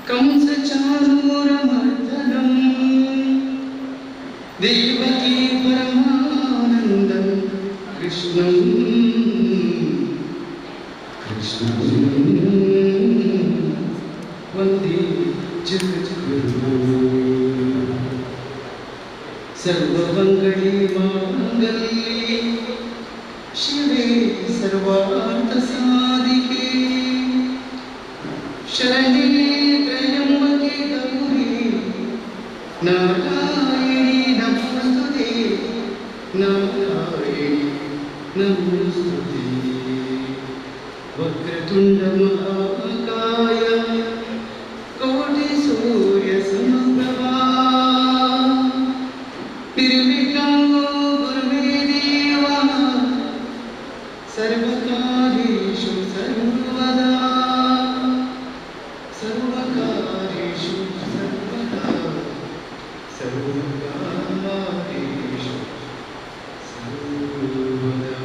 कंसचाणूरमर्दनं देवकी परमानन्दं कृष्णं कृष्णं वन्दे जगद्गुरुं। सर्वमङ्गले माङ्गल्ये शिवे सर्वार्थसाधिके शरण्ये त्र्यम्बके गौरी नारायणी नमोस्तुते, नारायणी नमोस्तुते। वक्रतुण्ड महाकाय कोटिसूर्यसमप्रभा निर्विघ्नं कुरु मे देव सर्वकार्येषु सर्वदा, सर्वकार्येषु सर्वदा, सर्वकार्येषु सर्वदा।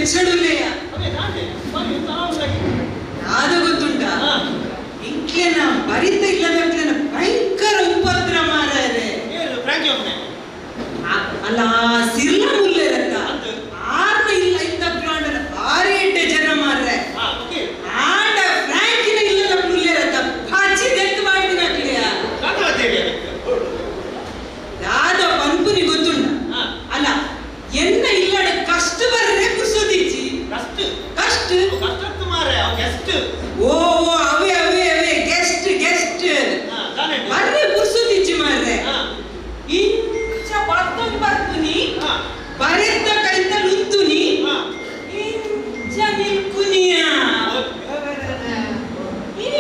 ಬೆಚ್ಚಡುಲ್ಲೆಯ ಯಾದ ಗೊತ್ತುಂಟ ಇಂಕ್ಲೆನ ಬರಿತ ಇಲ್ಲದಕ್ಲೆನ ಭಯಂಕರ ಉಪದ್ರ ಮಾರಾರೆ ಅಲ್ಲ ಸಿರ್ಲ ಮುಲ್ಲೆರತ್ತ ಆರ್ನ ಇಲ್ಲ ಇದ್ದ ಪ್ರಾಂಡನ ಭಾರಿ ಎಡ್ಡೆ ಜನ ಮಾರ್ರೆ ಆಂಡ ಫ್ರಾಂಕಿನ ಇಲ್ಲದ ಮುಲ್ಲೆರತ್ತ ಪಾಚಿ ದೆತ್ತು ಮಾಡಿದಿನಕ್ಲೆಯ ದಾದ ಪನ್ಪುನಿ ಗೊತ್ತುಂಡ ಅಲ್ಲ ಎನ್ನ ಇಲ್ಲಡ ಕಷ್ಟ ಬರ್ರೆ ಕುರ್ಸೋದಿಚ್ಚಿ ಕಷ್ಟ ಓ ಓ ಅವೇ ಅವೇ ಅವೇ ಗೆಸ್ಟ್ ಗೆಸ್ಟ್ ಬರ್ರೆ ಪುರ್ಸೋದಿಚ್ಚಿ ಮಾರ್ರೆ ಇಂಚ ಬರ್ತೊಂದು ಬರ್ಪುನಿ ಬರೆತ್ತ ಕೈತ ಲುಂತುನಿ ಇಂಚ ನಿಲ್ಕುನಿಯ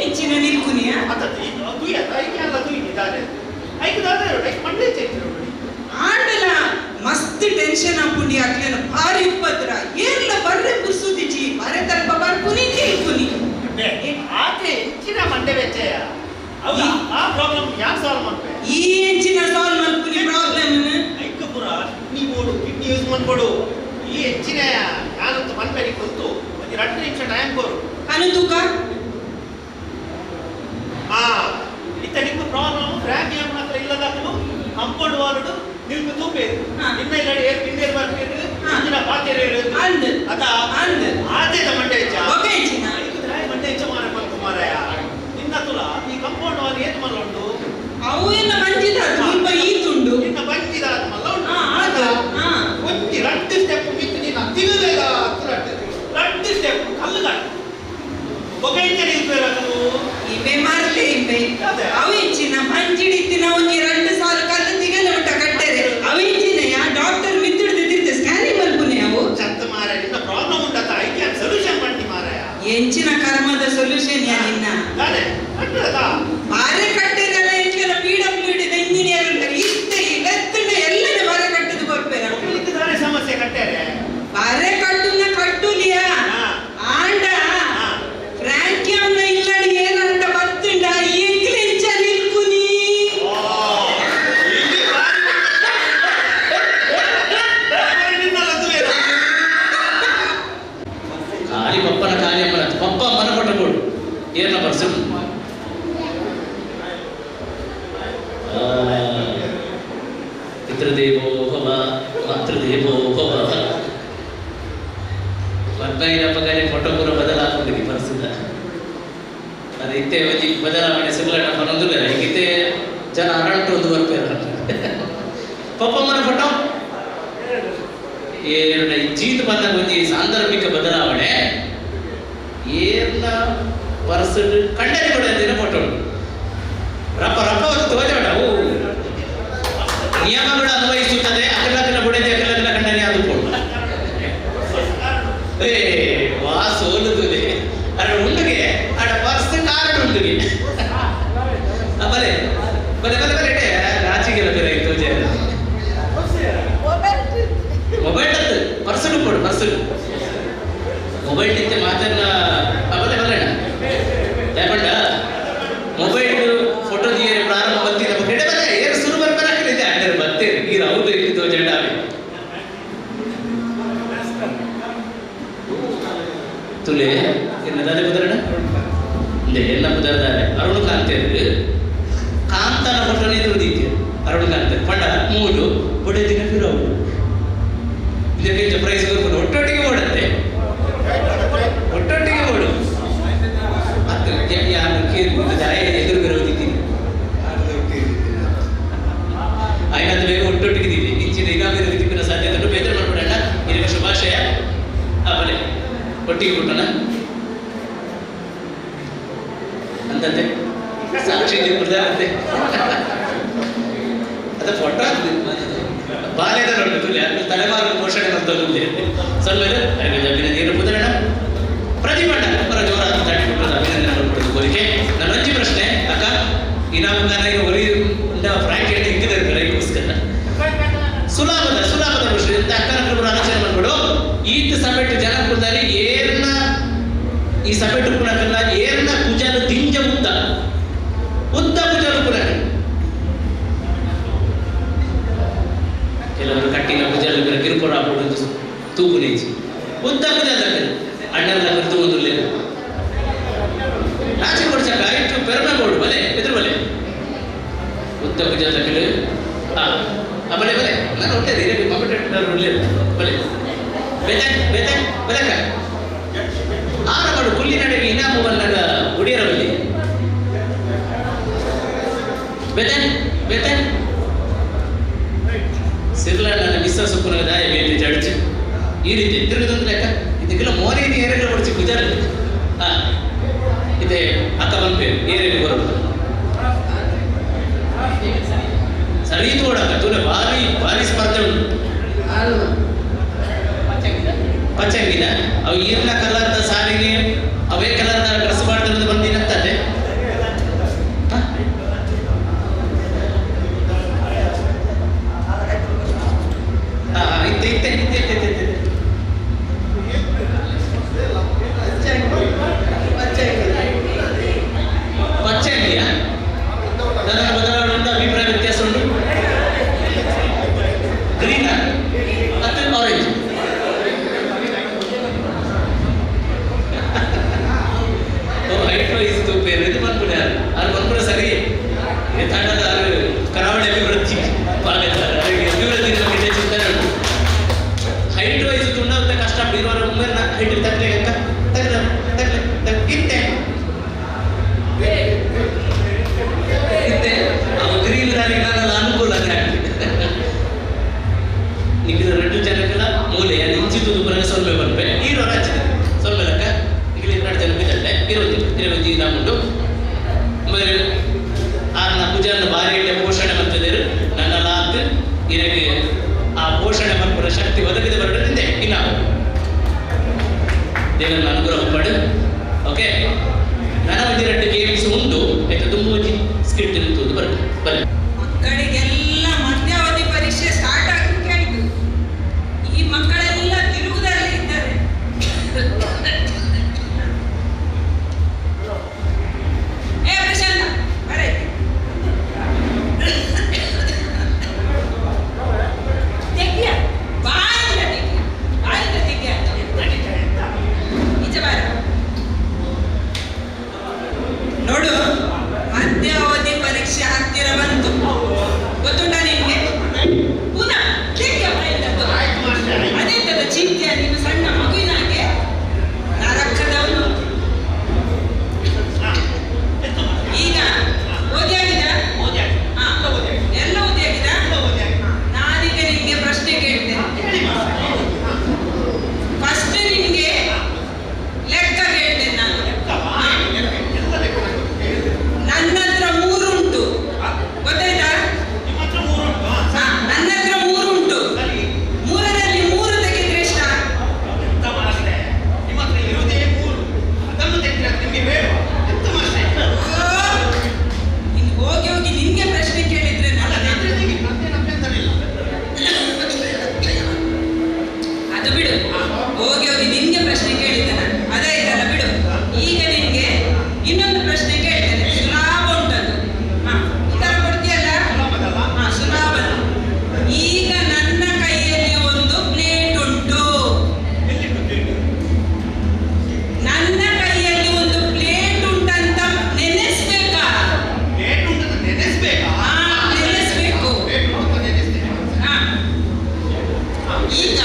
ಇಂಚಿನ ನಿಲ್ಕುನಿಯ ಆಂಡಲ ಮಸ್ತ್ ಟೆನ್ಷನ್ ಆಪುಂಡಿ ಅಕ್ಲೆನ ಭಾರಿ ಉಪದ್ರ ಏರ್ಲ ಬರ್ರೆ ಪುರ್ಸೋದಿಚ್ಚಿ ಬರೆ ತಲ್ಪ ಬರ್ಪುನಿ ನಿಲ್ಕುನಿ ಈ ಎಂಚಿನ ಸಾಲ್ವ್ ಮಲ್ಪುನಿ ಪ್ರಾಬ್ಲಮ್ ಕಿಡ್ನಿ ಯೂಸ್ ಮಾಡ್ಕೊಡು ಈ ಹೆಚ್ಚಿನ ಯಾನಂತ ಮನ್ಪೆರಿ ಗೊತ್ತು ಒಂದು 2 ನಿಮಿಷ ಟೈಮ್ ಕೊರು ಅನು ತೂಕ ಆ ಇತ್ತ ನಿಮ್ಮ ಪ್ರಾಬ್ಲಮ್ ಫ್ರಾಂಕ್ ಏನ್ ಮಾತ್ರ ಇಲ್ಲದಾಕಲು ಕಂಪೌಂಡ್ ವಾಲ್ಡ್ ನಿಲ್ಕು ತೂಪೇರು ನಿನ್ನ ಇಲ್ಲ ಏರ್ ಪಿಂಡೇರ್ ಬರ್ಪೇರು ಇಂಜಿನ ಪಾತೇರು ಅಂದ್ ಅದ ಅಂದ್ ಆದೇದ ಮಂಡೆ ಹೆಚ್ಚ ಓಕೆ ಎಂಚಿನ ಮಂಡೆ ಹೆಚ್ಚ ಮಾರ ಬಂತು ಮಾರಾಯ ನಿನ್ನ ತುಲ ಈ ಕಂಪೌಂಡ್ ವಾಲ್ ಏತ್ ಮಲ್ಲ ಉಂಟು ಅವು ಎಲ್ಲ ಬಂಜಿದ ಸ್ವಲ್ಪ ಈತುಂಡು ನಿನ್ನ ಬಂಜಿದ ಮಲ್ಲ ಉಂಟು ಅದು ಒಂಜಿ 2 ಸ್ಟೆಪ್ ಮಿತ್ತು ನಿನ್ನ ತಿರುಗದ 2 ಸ್ಟೆಪ್ ಕಲ್ಲು ಕಟ್ಟು ಒಕೈಂಚ ನಿಲ್ಪೇರದು ಇವೆ ಮಾರ್ಲೆ ಇವೆ ಅವು ಎಂಚಿನ ಬಂಜಿಡಿತ್ತಿನ ಒಂಜಿ 2 ಸಾಲು ಕಲ್ಲು ತಿಗಲ ಉಂಟ ಕಟ್ಟರೆ ಅವು ಎಂಚಿನ ಯಾ ಡಾಕ್ಟರ್ ಮಿತ್ತಿಡ್ದು ತಿರ್ತು ಸ್ಕ್ಯಾನಿಂಗ್ ಮಲ್ಪುನೆ ಅವು ಚತ್ತ ಮಾರ ನಿನ್ನ ಪ್ರಾಬ್ಲಮ್ ಉಂಟತ್ತ I can solution ಮಾಡ್ತಿ ಮಾರಾಯ ಎಂಚಿನ ಕರ್ಮದ ಸೊಲ್ಯೂಷನ್ ಯಾ ನಿನ್ನ ದಾನೆ ಕಟ್ಟದ ಬಾರೆ ಕಟ್ಟೆರೆಲ್ಲ ಎಂಚಿನ ಪಿ ಡಬ್ಲ್ಯೂ ಡಿ ಇಂಜಿನಿಯರ್ ಉಂಟು ಇತ್ತೆ ಇವೆತ್ತಂಡ ಎಲ್ಲನ ಬಾರೆ ಕಟ್ಟುದು ಕೊರ್ಪೇರ ದಾನೆ ಸಮಸ್ಯೆ ಕಟ್ಟೆರೆ ಬಾರೆ ಕಟ್ಟುನ ಕಟ್ಟುಲಿಯ ಆಂಡ ಫ್ರಾಂಕ್ಯಮ್ನ ಇಲ್ಲಡಿ ಏನಂತ ಬತ್ತುಂಡ ಎಂಕ್ಲೆ ಎಂಚ ನಿಲ್ಕುನಿ ಖಾಲಿ ಪಪ್ಪನ ಖಾಲಿ ಅಮ್ಮನ ಪಪ್ಪ ಅಮ್ಮನ ಕೊಟ್ಟರು ಏನ ಪರ್ಸನ್ ಪಿತೃದೇವೋ ಭವ ಮಾತೃದೇವೋ ಭವ ಮದ್ಮೈನ ಪಗನೆ ಫೋಟೋ ಪೂರ ಬದಲಾಗ್ತದೆ ಪರ್ಸದ ಅದು ಇತ್ತೆ ಒಂಜಿ ಬದಲಾವಣೆ ಸುಗ್ಲಣ್ಣ ಪನೊಂದುಲ್ಲ ಇತ್ತೆ ಜನ ಅರಂಟು ಒಂದು ಬರ್ಪೇರ ಪಪ್ಪಮ್ಮನ ಫೋಟೋ ಏನು ಜೀತ ಬಂದಾಗ ಒಂಜಿ ಸಾಂದರ್ಭಿಕ ಬದಲಾವಣೆ ಏರ್ನ ಪರ್ಸಡ್ ಕಂಡರಿ ಕೂಡ ಅಂದಿನ ಫೋಟೋ ರಪ್ಪ ರಪ್ಪ ಒಂದು ತೋಜೋಣ ಅವು ನಿಯಮಗಳು ಅನ್ವಯಿಸುತ್ತದೆ ಅಕಲಕಲ ಬುಡದೆ ಅಕಲಕಲ ಕಂಡರಿ ಅದು ಫೋಟೋ ಏ ವಾ ಸೋಲುದುಲೆ ಅರೆ ಉಂಡುಗೆ ಅಡ ಪರ್ಸ್ ಕಾರ್ಡ್ ಉಂಡುಗೆ ಬಲೆ ಬಲೆ ಬಲೆ ಬಲೆ ರಾಚಿಗೆಲ್ಲ ಬೇರೆ ತೋಜ ಮೊಬೈಲ್ ಅತ್ತು ಪರ್ಸಲು ಕೊಡು ಪರ್ಸಲು ಮೊಬೈಲ್ ಇತ್ತೆ ಮಾತನ್ನ ಬಲೆ ಬಲೆ ದಯಪಂಡ ಮೊಬೈಲ್ ಫೋಟೋ ದಿಯರೆ ಪ್ರಾರಂಭ ಬಂತಿದೆ ಕೆಡೆ ಬಲೆ ಏರು ಸುರು ಬರ್ಬರಾಕಲಿದೆ ಅಂಡರ್ ಬತ್ತೇರು ಈ ರೌದು ಇಲ್ಲಿ ತೋಜಂಡ ತುಲೆ ಎನ್ನದಾರೆ ಕುದರಣ ಎಲ್ಲ ಕುದರದಾರೆ ಅರುಣ್ ಕಾಂತೇರು ಕಾಂತನ ಫೋಟೋನೇ ತುಳಿದಿತ್ತು ಅರುಣ್ ಕಾಂತ ಪಂಡ ಮೂಡು ಬೊಡೆ ದಿನ ಫಿರವು ಇದಕ್ಕೆ ಪ್ರೈಸ್ ಕೊರ್ಕೊಂಡು ಒಟ್ಟೊಟ್ಟಿಗೆ ಓಡತ್ತೆ ಒಟ್ಟೊಟ್ಟಿಗೆ ಓಡು ಅದು ಯಾರು ಎದುರು ಬರೋದಿದ್ದೀನಿ ಆಯ್ತು ಬೇಗ ಒಟ್ಟೊಟ್ಟಿಗೆ ಇದ್ದೀವಿ ಇಂಚಿನ ಇನಾಮಿನ ತಿಕ್ಕಿನ ಸಾಧ್ಯತೆ ಉಂಟು ಬೇಜಾರು ಮಾಡ್ಬೇಡ ನಿನಗೆ ಶುಭಾಶಯ ಆ ಬಲೆ ಒಟ್ಟಿಗೆ ಕೊಟ್ಟಣ ಅಂತಂತೆ ಸಾಕ್ಷಿ ಅಂತೆ ಅದು ಫೋಟೋ ಬಾಲ್ಯದ ನೋಡುದು ತಲೆಮಾರು ಪೋಷಣೆ ಮಾಡ್ತದೆ ಸ್ವಲ್ಪ ಅಭಿನಂದನೆ ಪುದರಣ ಪ್ರತಿಮಣ್ಣ ಪರ ಜೋರಾದ ತಟ್ಟಿ ಕೊಟ್ಟದ್ದು ಅಭಿನಂದನೆ ಮಾಡ್ಕೊಡೋದು ಕೋರಿಕೆ ನನ್ನ ಅಂಜಿ ಪ್ರಶ್ನೆ ಅಕ್ಕ ಇನಾಮದಾನ ಒಲಿ ಫ್ರಾಂಕ್ ಹೇಳಿ ಹಿಂಗಿದ್ದಾರೆ ರೈಗೋಸ್ಕರ ಸುಲಭದ ಸುಲಭದ ಪ್ರಶ್ನೆ ಅಂತ ಅಕ್ಕನ ಕೃಪರ ಆಲೋಚನೆ ಮಾಡ್ಬಿಡು ಈತ ಸಭೆಟ್ಟು ಜನ ಕೊಡ್ತಾರೆ ಏರ್ನ ಈ ಸಭೆಟ್ಟು ಕುಣಕಲ್ಲ ಏರ್ನ ಕುಜಲು ದಿಂಜ ಉದ್ದ ಉದ್ದ ಕುಜಲು ಕುಣಕ ಕೆಲವರು ಕಟ್ಟಿನ ಕುಜಲು ಕಿರುಪುರ ಹಾಕೊಂಡು ತೂಗು ನೇಜಿ ಉದ್ದ ಕುಜಲ್ ಅಣ್ಣನ ಕುರಿತು ಒಂದು ನಾಚಿ ಕೊಡ್ಸಕ್ಕ ಇಟ್ಟು ಪೆರ್ಮೆ ಬೋರ್ಡು ಬಲೆ ಎದುರು ಬಲೆ ಉದ್ದ ಕುಜಲ್ ಹಾ ಬಲೆ ಬಲೆ ನಾನು ಹೊಟ್ಟೆ ಇರಬೇಕು ಕಂಪ್ಯೂಟರ್ ಉಳ್ಳಿ ಬಲೆ ಬೇತೆ ಬೇತೆ ಬಲೆಕ್ಕ ಆರ ಮಾಡು ಕುಲ್ಲಿ ನಡುವೆ ಇನಾಮು ಬಂದಾಗ ಉಡಿಯರ ಬಲ್ಲಿ ಬೇತೆ ಬೇತೆ ಸಿರ್ಲ ನನ್ನ ಮಿಸ್ಸ ಸುಪ್ಪನ ದಾಯ ಬೇತೆ ಜಡ್ಜ್ ಈ ರೀತಿ ತಿರುಗುದಂದ್ರೆ ಲೆಕ್ಕ ಇದಕ್ಕೆಲ್ಲ ಮೋನೆ ಏರೆಗಳು ಹೊಡಿಸಿ ಗುಜಾರ ಹಾ ಇದೆ ಅಕ್ಕ ಬಂದ್ಪೇರು ಏರೆಗೆ ಬರೋದು ಸರಿ ತೋಡಕ್ಕ ತೂಲೆ ಭಾರಿ ಭಾರಿ ಸ್ಪರ್ಧೆ ಉಂಟು. ಪಚ್ಚಂಗಿದ ಅವು ಈರ್ನ ಕಲರ್ದ ಸಾರಿಗೆ ಅವೇ ಕಲರ್ದ ಡ್ರೆಸ್ ಮಾಡ್ತಿರೋದು ಬಂದಿನಂತದೆ. ಇತ್ತೆ ಇತ್ತೆ ಇತ್ತೆ ಇತ್ತೆ ಇತ್ತೆ ಪಚ್ಚಂಗಿಯ ನನ್ನ ಬದಲಾವಣೆ ಉಂಟು, ಅಭಿಪ್ರಾಯ ವ್ಯತ್ಯಾಸ ಉಂಟು. ಗ್ರೀನ್ ಮತ್ತು ಆರೆಂಜ್ ಹೈಟ್ ವೈಸ್ ತೂಪೇರು ಇದು ಮನ್ಪುಣ ಅದು ಮನ್ಪುಣ ಸರಿ ತಂಡದ ಕರಾವಳಿ ಅಭಿವೃದ್ಧಿ ಅಭಿವೃದ್ಧಿ ಬಗ್ಗೆ ಚಿಂತನೆ ಉಂಟು. ಹೈಟ್ ವೈಸ್ ತುಂಡ ಕಷ್ಟ ಇರುವವರ ಉಮ್ಮೇರ್ನ ಹೈಟ್ ತಗ್ಲೆ ಅಕ್ಕ ತಗ್ಲ ತಗ್ಲೆ ಇತ್ತೆ ಇತ್ತೆ ಅವು ಗ್ರೀನ್ ದಾರಿಗೆ ನನ್ನ ಅನುಕೂಲ ನಿಖಿಲ ರೆಡ್ಡು ಜನಕ್ಕೆಲ್ಲ ಮೂಲೆ ಅದು ಇಂಚಿದ್ದು ಪುನಃ ಸೊಲ್ಮೆ ಬರ್ಪೆ ಈರೋ ರಾಜ್ಯ ಸೊಲ್ಮೆ ಲೆಕ್ಕ ನಿಖಿಲ ಎರಡು ಜನ ಬಿದ್ದಲ್ಲೆ ಇರುವುದು ಇರುವುದು ಉಂಟು. ಆಮೇಲೆ ಆರ್ನ ಪೂಜಾರನ್ನ ಭಾರಿ ಇಟ್ಟೆ ಪೋಷಣೆ ಮಾಡ್ತಿದ್ದರು ನನ್ನ ಲಾತ್ ಇರಗೆ ಆ ಪೋಷಣೆ ಮನ್ಪುರ ಶಕ್ತಿ ಒದಗಿದ ಬರಡದಿಂದೆ ಇನ್ನ ದೇವರನ್ನ ಅನುಗ್ರಹ ಪಡು. ಓಕೆ ನನ್ನ ಒಂಜಿ ಎರಡು ಗೇಮ್ಸ್ ಉಂಟು ಆಯ್ತು ತುಂಬ ಒಂಜಿ ಸ್ಕಿಟ್ ನಿಂತು ಬರಡು ಬನ್ನಿ. ಮಕ್ಕಳಿಗೆಲ್ಲ ಮಧ್ಯಾವಧಿ ಪರೀಕ್ಷೆ ಸ್ಟಾರ್ಟ್ ಆಗಲಿಕ್ಕೆ ಆಯ್ತು. ಈ ಮಕ್ಕಳೆಲ್ಲ ತಿರುಗುದಲ್ಲೇ ಇದ್ದಾರೆ. ಏ ಪ್ರಶಾಂತ ಬರೇ ತೆಗಿಯ ಬಾಯಿಂದ ತೆಗಿಯ ಬಾಯಿಂದ ತೆಗಿಯ ಈಚೆ ಬಾರ ನೋಡು. ಮಧ್ಯಾವಧಿ ಪರೀಕ್ಷೆ ಹತ್ತಿರ ಬಂತು, ಗೊತ್ತುಂಟಾ ನಿನ್ಗೆ? ಪುನಃ ತೆಗಿಯ ಬಾಯಿಂದ. ಅದೆಂತದ ಚಿಂತೆಯ ನೀನು ಸಣ್ಣ ಮಗುವಿನಾಗೆ ನರಕದವನು. ಈಗ ಓದಿ ಆಗಿದ? ಎಲ್ಲ ಓದಿ ಆಗಿದ? ನಾನೀಗ ನಿನ್ಗೆ ಪ್ರಶ್ನೆ ಕೇಳ್ತೇನೆ. ಫಸ್ಟ್ ನಿನ್ಗೆ ಲೆಕ್ಕ ಕೇಳ್ತೇನೆ ನಾನು. ನನ್ನ ಹತ್ರ ಮೂರು ಉಂಟು, ಗೊತ್ತಾಯ್ತಾ? ನನ್ನ ಹತ್ರ ಮೂರು ಉಂಟು. ಮೂರರಲ್ಲಿ ಮೂರು ತೆಗೆದ್ರೆ ಎಷ್ಟ? ಹೋಗಿ ಹೋಗಿ ನಿನ್ಗೆ ಪ್ರಶ್ನೆ ಕೇಳಿದ್ರೆ ಅದು ಬಿಡು. ಹೋಗಿ ಹೋಗಿ ನಿನ್ಗೆ ಪ್ರಶ್ನೆ ಕೇಳಿದ್ದೆ ನಾನು, ಅದಾಯ್ತಲ್ಲ ಬಿಡು. ಈಗ ನಿನ್ಗೆ ಇನ್ನೊಂದು ಪ್ರಶ್ನೆ ಕೇಳ್ತೇನೆ, ಸುಲಭ ಉಂಟದು. ಹಾ, ಉತ್ತರ ಕೊಡ್ತೀಯಲ್ಲ? ಹಾ, ಸುಲಭ. ಈಗ ನನ್ನ ಕೈಯಲ್ಲಿ ಒಂದು ಪ್ಲೇಟ್ ಉಂಟು. ನನ್ನ ಕೈಯಲ್ಲಿ ಒಂದು ಪ್ಲೇಟ್ ಉಂಟಂತ ನೆನೆಸ್ಬೇಕಾ? ಹಾ, ನೆನೆಸ್ಬೇಕು. ಹಾ, ಈಗ